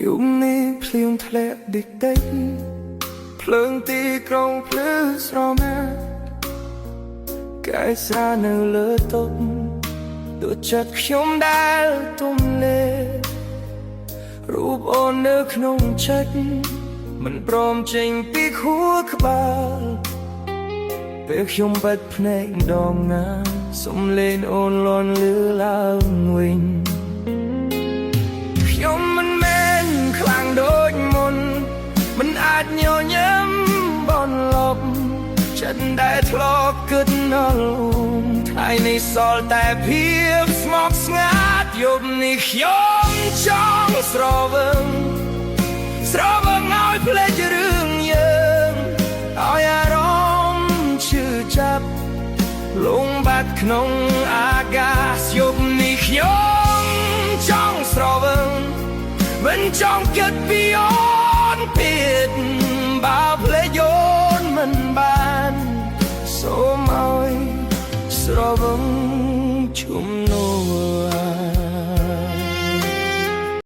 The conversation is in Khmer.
យប់នេះភ្លៀងធ្លាក់តិចតិចភ្លើងទីក្រុងភ្លឺស្រមាកែស្រានៅលើតុដូចចិត្តខ្ញុំដែលទំលេរូបអូននៅក្នុងចិត្តមិនព្រមចេញពីខួរក្បាលពេលខ្ញុំបិទភ្នែកម្ដងណាសំលេងអូនលន់លឺឡើងវិញ ខ្ញុំមិនមែនខ្លាំងដូចមុនមិនអាចញញឹមបនលប់ចិត្តដែលធ្លាប់គិតដល់អូនថ្ងៃនេះសល់តែភាពស្ងប់ស្ងាត់យប់នេះខ្ញុំចង់ស្រវឹងស្រវឹងឲ្យភ្លេចរឿងយើងឲ្យអារម្មណ៍ឈឺចាប់លងបាត់ក្នុងអាកាសយប់នេះខ្ញុំចង់ស្រវឹងមិនចង់គិតពីអូ